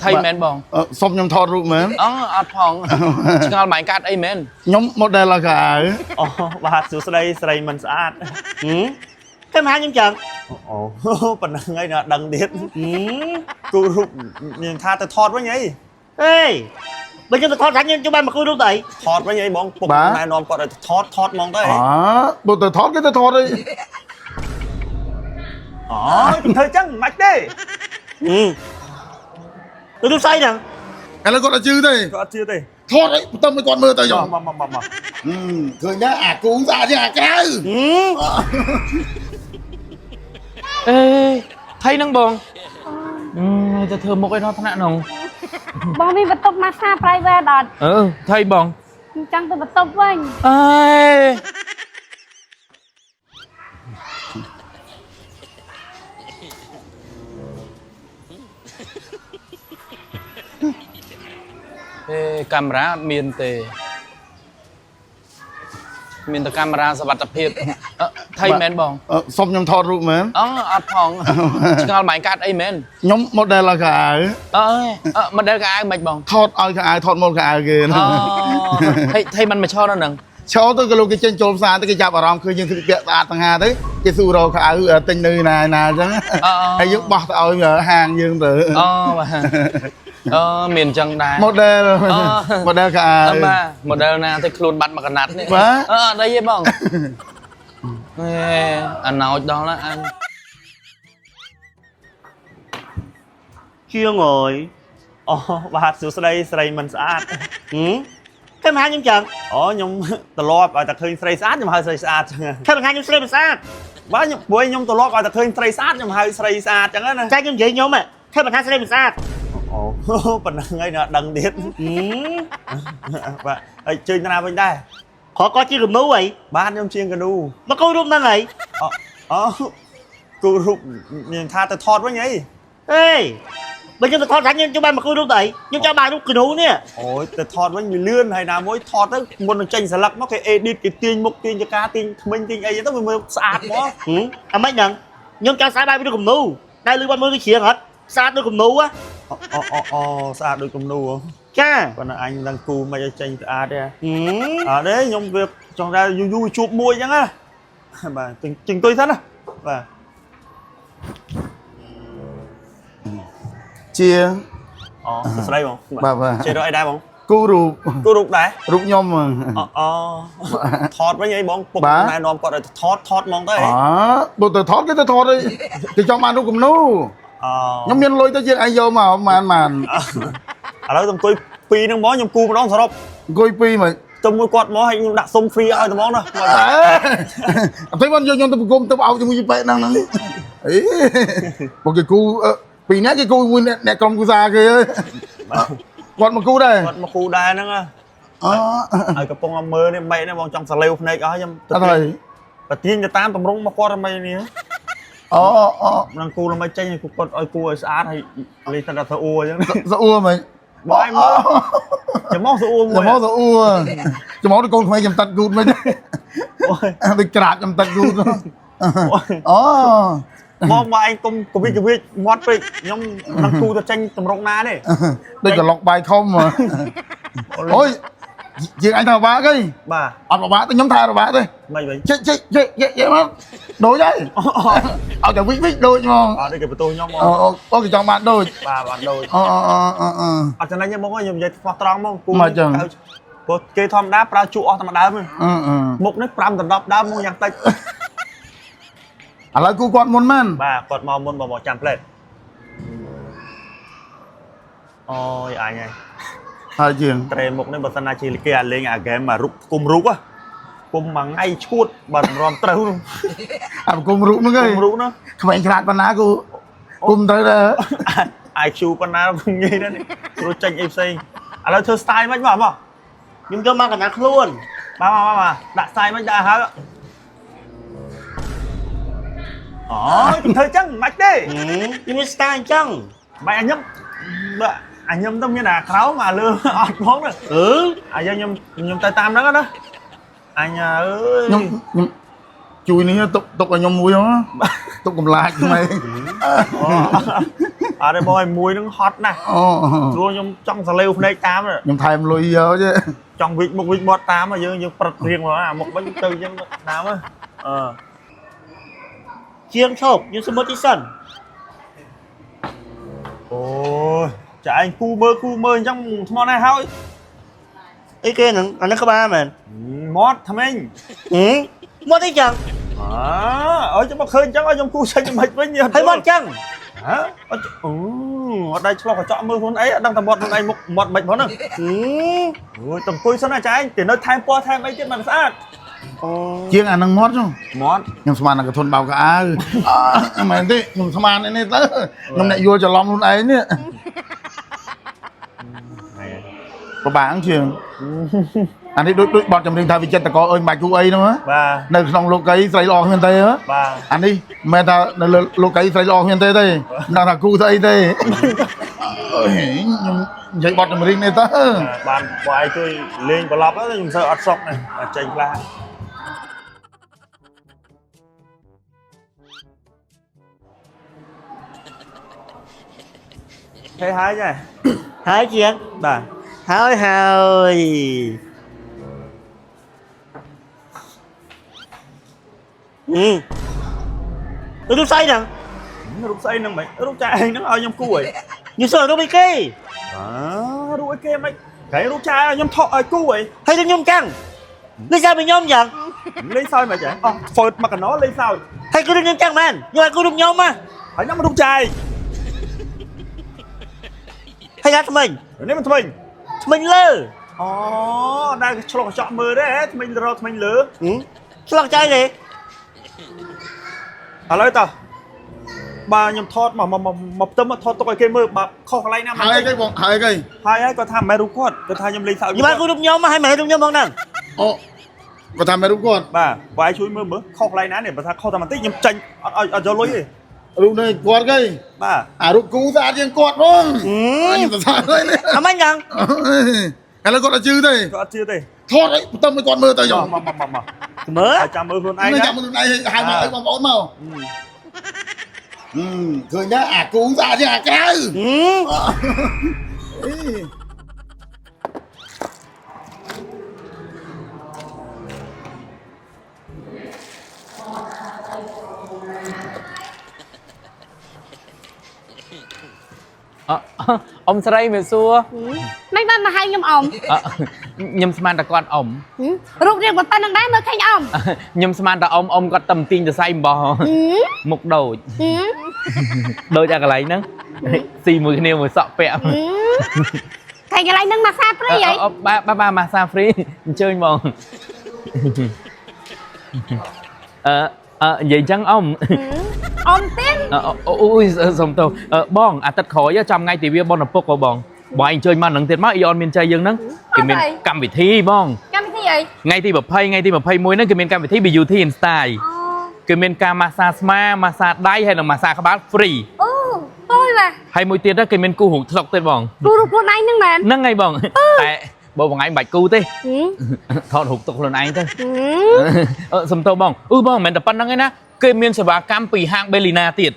ថៃមែនបង សុំខ្ញុំថតរូបមែន អូអត់ផងឆ្ងល់ម៉ែកាត់អីមែន ខ្ញុំ model ឲ្យកៅអៅ អូបាទសួស្តីស្រីមិនស្អាត ហឹមតែមកខ្ញុំចឹង អូប៉ុណ្ណឹងហើយណាដឹងទៀត ហឹម គូរូបមានថាទៅថតវិញអី អេបើខ្ញុំទៅថតសាច់ខ្ញុំជួយបានមកគូរូបទៅអី ថតវិញអីបងពុកណែនាំគាត់ឲ្យថតថតហ្មងទៅអី អបើទៅថតគេទៅថតអី អូធ្វើចឹងមិនទេ ហឹមទៅរូបស្អីហ្នឹង ឥឡូវគាត់អត់ជឿទេ គាត់អត់ជឿទេ ថតអីបន្ទឹមឲ្យគាត់មើលទៅយក មកមកមកមក ឃើញដែរអាគូស្អាតជាងអាក្រៅ ហឹម អេថៃហ្នឹងបងអឺទៅធ្វើមុខអីដល់ថ្នាក់ហ្នឹង បងមានបន្ទប់ម៉ាស្សា private អត់ អឺថៃបង ខ្ញុំចង់ទៅបន្ទប់វិញ អើយអេកាមេរ៉ាអត់មានទេមានតែកាមេរ៉ាសវត្ថភាពអឺថៃមែនបង សុំខ្ញុំថតរូបមែន អូអត់ផងឆ្ងល់ម៉ែកាត់អីមែន ខ្ញុំ model ឲ្យកៅអៅ អើយអឺ model កៅអៅមិនបង ថតឲ្យកៅអៅថតម៉ូតកៅអៅគេ អូថៃថៃមិនមកឈរនៅហ្នឹង ឈរទៅក៏លោកគេចេញចូលផ្សារទៅគេចាប់អារម្មណ៍ឃើញយើងស្លៀកពាក់ស្អាតទាំងហាទៅគេស៊ូរកៅអៅទិញនៅណាណាអញ្ចឹងហើយយើងបោះទៅឲ្យហាងយើងទៅ អូបាទអឺមានអញ្ចឹងដែរ model model កៅអៅ អឺបាទ model ណាទៅខ្លួនបាត់មកកណាត់នេះ បាទ អឺអត់អីទេបងអេអាណោចដល់ណាអញ ជាងអើយ អូបាទសួស្តីស្រីមិនស្អាត ហឹមតែមកខ្ញុំចឹង អូខ្ញុំត្រឡប់ឲ្យតែឃើញស្រីស្អាតខ្ញុំហៅស្រីស្អាតចឹង តែមកខ្ញុំស្រីមិនស្អាត បាទខ្ញុំព្រោះខ្ញុំត្រឡប់ឲ្យតែឃើញស្រីស្អាតខ្ញុំហៅស្រីស្អាតចឹងណា តែខ្ញុំនិយាយខ្ញុំតែមកស្រីមិនស្អាត អូប៉ុណ្ណឹងហើយណាដឹងទៀត ហឹម បាទហើយជើញណាវិញដែរ ខកជាគំនូអី បាទខ្ញុំជាងកនូ មកគូរូបហ្នឹងអី អូអូគូរូបមានថាទៅថតវិញអី អេបើខ្ញុំទៅថតសាច់ខ្ញុំជួយបានមកគូរូបទៅអីខ្ញុំចង់បានរូបគំនូនេះ អូយទៅថតវិញវាលឿនហើយណាមួយថតទៅមុននឹងចេញស្លឹកមកគេ edit គេទាញមុខទាញចកាទាញថ្មិញទាញអីទៅវាមើលស្អាតមក ហឹមអាម៉េចហ្នឹងខ្ញុំចង់ស្អាតបែបរូបគំនូតែលឺបាត់មើលវាជ្រៀងអត់ស្អាតដូចគំនូហ៎ អូអូអូស្អាតដូចគំនូ ចា ប៉ុន្តែអញមិនដឹងគូមិនឲ្យចេញស្អាតទេ ហឹម អត់ទេខ្ញុំវាចង់ថាយូរយូរជួបមួយអញ្ចឹងណាបាទជិះអង្គុយសិនណាបាទ ជា អូសួស្តីបង បាទបាទ ចេះរកអីដែរបង គូរូប គូរូបដែរ រូបខ្ញុំ អូអូថតវិញអីបងពុក បាទ ណែនាំគាត់ឲ្យថតថតហ្មងទៅអី អបើទៅថតគេទៅថតអីគេចង់បានរូបគំនូ អូ ខ្ញុំមានលុយទៅជាងឯងយកមកម៉ានម៉ាន ឥឡូវទៅអង្គុយពីរហ្នឹងហ្មងខ្ញុំគូម្ដងសរុប អង្គុយពីរមក ទៅមួយគាត់មកឲ្យខ្ញុំដាក់សុំ free ឲ្យតែហ្មងណា អេអត់ទេបានយកខ្ញុំទៅប្រគំទៅអោបជាមួយយីប៉ែហ្នឹងហ្នឹងអីពួកគេគូពីរនាក់គេគូមួយអ្នកក្រុមគូសាគេគាត់មកគូដែរ គាត់មកគូដែរហ្នឹងណា អ ហើយកំពុងតែមើលនេះម៉េចនេះបងចង់សលេវភ្នែកអស់ខ្ញុំ អត់ហើយ ប្រទៀងទៅតាមតម្រង់មកគាត់មិននេះ អូអូ នឹងគូល្មិចចេញឲ្យគាត់ឲ្យគូឲ្យស្អាតហើយលេងតែធ្វើអួរអញ្ចឹង ស្អួរមិន បងឯងមើល ច្មោះស្អួរមួយ ច្មោះស្អួរច្មោះទៅកូនក្មេងខ្ញុំតាត់គូតមិន អូយ ដូចក្រាបខ្ញុំតាត់គូតអូ បងមកឯងកុំកវិកវិចមាត់ពេកខ្ញុំនឹងគូទៅចេញតម្រង់ណាទេ ដូចកឡុកបាយធំអូយជាងអញថាបាក់អី បាទ អត់បាក់ទេខ្ញុំថាបាក់ទេ មិនវិញ ចេះចេះចេះចេះចេះមកដូចហើយឲ្យតែវិចវិចដូចហ្មង អត់ទេគេបន្ទោខ្ញុំបង អូអូគេចង់បានដូច បាទបាទដូច អូអូអូអូ អត់ចំណេញទេបងខ្ញុំនិយាយស្មោះត្រង់ហ្មងគូ មកចឹង ព្រោះគេធម្មតាប្រើជក់អស់តែមួយដើមទេ អឺអឺ មុខនេះ5ដល់10ដើមមកយ៉ាងតិច ឥឡូវគូគាត់មុនមែន បាទគាត់មកមុនបងមកចាំផ្លែតអូយអញហើយ ហើយជាង ត្រេមុខនេះបើសិនណាជាគេអាលេងអាហ្គេមអារុកគុំរូបហ៎គុំមួយថ្ងៃឈួតបើតម្រាំត្រូវនោះ អាប្រគុំរូបហ្នឹងឯង គុំរូបនោះ ក្មេងខ្លាចប៉ុណ្ណាគូគុំត្រូវដែរ IQ ប៉ុណ្ណាងាយណាស់នេះព្រោះចេញអីផ្សេងឥឡូវធ្វើ style មិនមកមក ខ្ញុំយកមកកណ្ដាលខ្លួន បាទមកមកដាក់ style មិនដាក់ហើយអូយធ្វើចឹងមិនទេ ហឹមខ្ញុំមាន style អញ្ចឹង មិនអញខ្ញុំបើអញខ្ញុំទៅមានអាក្រោមអាលើអត់ផងណា អឺ អាយើងខ្ញុំខ្ញុំទៅតាមហ្នឹងណាអញអើយ ខ្ញុំខ្ញុំ ជួយនេះទុកទុកឲ្យខ្ញុំមួយហ៎ទុកកំឡាចថ្មី អត់ទេបងឲ្យមួយហ្នឹងហត់ណាស់ អូ ព្រោះខ្ញុំចង់សលេវភ្នែកតាម ខ្ញុំថែមលុយយកទេ ចង់វិចមុខវិចមាត់តាមយើងយើងប្រឹករៀងមកអាមុខវិញទៅយើងតាមអឺ ជាងឈប់ខ្ញុំសុំមើលទីសិន អូយចាឯងគូមើលគូមើលអញ្ចឹងថ្មនេះហើយ អីគេហ្នឹងអាហ្នឹងក្បាលមែន មាត់ថ្មិញ ហឹមមាត់អីចឹង អើឲ្យចាំមកឃើញអញ្ចឹងឲ្យខ្ញុំគូចេញមិនវិញ ហើយមាត់ចឹង ហ៎អត់អូអត់ដៃឆ្លោះកញ្ចក់មើលខ្លួនឯងអត់ដឹងតែមាត់ខ្លួនឯងមុខមាត់មិនផងហ្នឹង ហឹម អូយតំពុយសិនណាចាឯងទៅនៅថែមពណ៌ថែមអីទៀតមិនស្អាត អូ ជាងអានឹងមាត់ចុះ មាត់ ខ្ញុំស្មានតែកធុនបោកកៅអើមែនទេខ្ញុំស្មាននេះទៅខ្ញុំអ្នកយល់ច្រឡំខ្លួនឯងនេះពិបាកជាងអានេះដូចដូចបទចម្រៀងថាវិចិត្រកអើយមិនបាច់គូអីហ្នឹងហ៎ បាទ នៅក្នុងលោកីស្រីល្អគ្មានទេហ៎ បាទ អានេះមិនមែនថានៅលើលោកីស្រីល្អគ្មានទេទេមិនដឹងថាគូស្អីទេអើយខ្ញុំនិយាយបទចម្រៀងនេះទៅ បានបងឯងជួយលេងប្រឡប់ទៅខ្ញុំសូវអត់សុកនេះចេញខ្លះហេហើយចា ហើយជាង បាទ ហើយហើយហឹមរូបស្អីហ្នឹង រូបស្អីហ្នឹងមិនរូបចាឯងហ្នឹងឲ្យខ្ញុំគួរអី ខ្ញុំសួររូបអីគេ អើរូបអីគេមិនគេរូបចាឲ្យខ្ញុំថក់ឲ្យគួរអី ហើយរូបខ្ញុំចឹងនេះចាំខ្ញុំចឹង លេងសើចមិនចាអស់ហ្វឺតមកកណោលេងសើច ហើយគូរូបខ្ញុំចឹងមែនខ្ញុំឲ្យគូរូបខ្ញុំហ៎ ហើយខ្ញុំរូបចាឯង ហើយណាថ្មិញ នេះមិនថ្មិញ ថ្មិញលើ អូដែលឆ្លុះកញ្ចក់មើលទេថ្មិញរកថ្មិញលើ ហឹមឆ្លងចៃទេ ឥឡូវតោះបាទខ្ញុំថតមកមកមកផ្ទឹមមកថតទុកឲ្យគេមើលបាទខុសកន្លែងណា ហើយអីគេបងហើយអីគេ ហើយហើយគាត់ថាមិនមែនរូបគាត់គាត់ថាខ្ញុំលេងសើច ខ្ញុំឲ្យគូរូបខ្ញុំហើយមិនមែនរូបខ្ញុំផងហ្នឹង អូគាត់ថាមិនរូបគាត់ បាទបើឲ្យជួយមើលមើលខុសកន្លែងណានេះបើថាខុសតែបន្តិចខ្ញុំចាញ់អត់ឲ្យអត់យកលុយទេ រូបនេះគាត់គេ បាទ អារូបគូស្អាតជាងគាត់ផងខ្ញុំសរសើរហើយនេះ អាម៉េចហ្នឹង ឥឡូវគាត់អត់ជឿទេ គាត់អត់ជឿទេ ថតឲ្យផ្ទឹមឲ្យគាត់មើលទៅយក មកមកមកមក មើល ឲ្យចាំមើលខ្លួនឯងណា នេះចាំខ្លួនឯងហៅមកឲ្យបងប្អូនមកហឹមឃើញដែរអាគូស្អាតជាងអាក្រៅ ហឹម អី អអ៊ំស្រីមេសួរ មិនបានមកហៅខ្ញុំអ៊ំ អខ្ញុំស្មានតែគាត់អ៊ំ ហឹមរូបរាងប៉ុណ្្នឹងដែរមើលឃើញអ៊ំ ខ្ញុំស្មានតែអ៊ំអ៊ំគាត់តំទាញសរសៃអំបោះ ហឹម មុខដូច ហឹម ដូចអាកន្លែងហ្នឹងស៊ីមួយគ្នាមួយសក់ពាក់ ហឹមឃើញកន្លែងហ្នឹងម៉ាសាព្រីហី អបាទបាទបាទម៉ាសាហ្វ្រីអញ្ជើញហ្មងអឺអឺនិយាយអញ្ចឹងអ៊ំ អ៊ំទៀត អឺអូយសុំទោសបងអាទិត្យក្រោយចាំថ្ងៃទិវាបុណ្យឪពុកហ៎បងបងឯងអញ្ជើញមកនឹងទៀតមកអ៊ីអនមានជ័យយើងហ្នឹងគេមានកម្មវិធីបង កម្មវិធីអី ថ្ងៃទី20ថ្ងៃទី21ហ្នឹងគេមានកម្មវិធី Beauty in Style អូ គេមានការម៉ាសាស្មាម៉ាសាដៃហើយនិងម៉ាសាក្បាល free អូអូយបាទ ហើយមួយទៀតហ្នឹងគេមានគូរូបថ្លុកទៀតបង គូរូបខ្លួនឯងហ្នឹងមែន ហ្នឹងហើយបងតែបើបងឯងមិនបាច់គូទេ ហឹម ថតរូបទុកខ្លួនឯងទៅ ហឹម អឺសំទោសបងអឺបងមិនមែនតែប៉ុណ្្នឹងឯណាគេមានសេវាកម្មពីហាង Belina ទៀត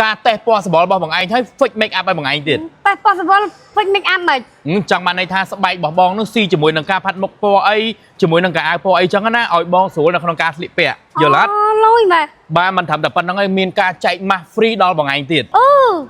ការតេស្តពណ៌សម្បុររបស់បងឯងហើយ fix make up ឲ្យបងឯងទៀត តែ possible ពេញ make up មិន ហឹមចង់បានន័យថាស្បែករបស់បងនោះស៊ីជាមួយនឹងការផាត់មុខពណ៌អីជាមួយនឹងកៅអៅពណ៌អីចឹងណាឲ្យបងស្រួលនៅក្នុងការស្លៀកពាក់យល់អត់ អូលយបាទ បាទមិនត្រឹមតែប៉ុណ្្នឹងឯងមានការចែកម៉ាស់ free ដល់បងឯងទៀត អូ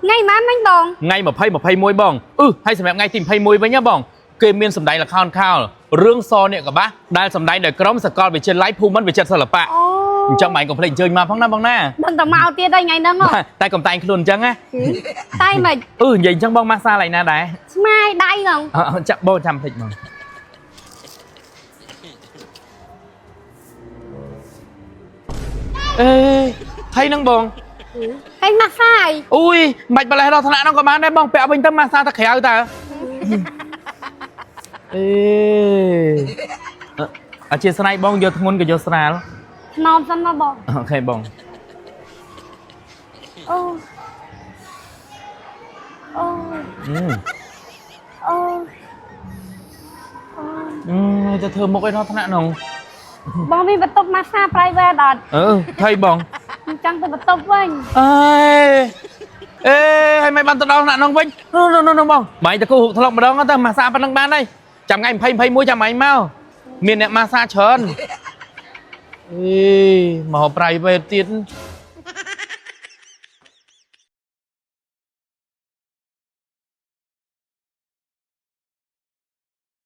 ថ្ងៃម៉ានមិញបង ថ្ងៃ20 21បងអឺហើយសម្រាប់ថ្ងៃទី21វិញណាបងគេមានសម្ដែងល្ខោនខោលរឿងសនេះកបាសដែលសម្ដែងដោយក្រុមសាកលវិទ្យាល័យភូមិន្ទវិចិត្រសិល្បៈ អូ អញ្ចឹងបងឯងកុំភ្លេចអញ្ជើញមកផងណាបងណា មិនតែមកទៀតហើយថ្ងៃហ្នឹងហ៎ បាទតែកំតែងខ្លួនអញ្ចឹងណា តែមិន អឺនិយាយអញ្ចឹងបងម៉ាសាឡៃណាដែរ ស្មាយដៃហ្នឹង អឺចាប់បងចាំភ្លេចបងអេថៃហ្នឹងបង ហើយម៉ាសាអី អូយមិនបាច់បលេះដល់ថ្នាក់ហ្នឹងក៏បានដែរបងពាក់វិញទៅម៉ាសាទៅក្រៅតើអេអឺអធិស្ឋានបងយកធ្ងន់ក៏យកស្រាល ថ្នមសិនមកបង អូខេបង អូអូ អឺ អូអូ អឺទៅធ្វើមុខអីដល់ថ្នាក់ហ្នឹង បងមានបន្ទប់ម៉ាស្សា private អត់ អឺថៃបង ខ្ញុំចង់ទៅបន្ទប់វិញ អើយអេហើយមិនបានទៅដល់ថ្នាក់នោះវិញនោះនោះនោះបងបាយតគូហុកធ្លុកម្ដងទៅម៉ាសាប៉ុណ្ណឹងបានហើយចាំថ្ងៃ20 21ចាំឯងមកមានអ្នកម៉ាសាច្រើនអេមក private ទៀត។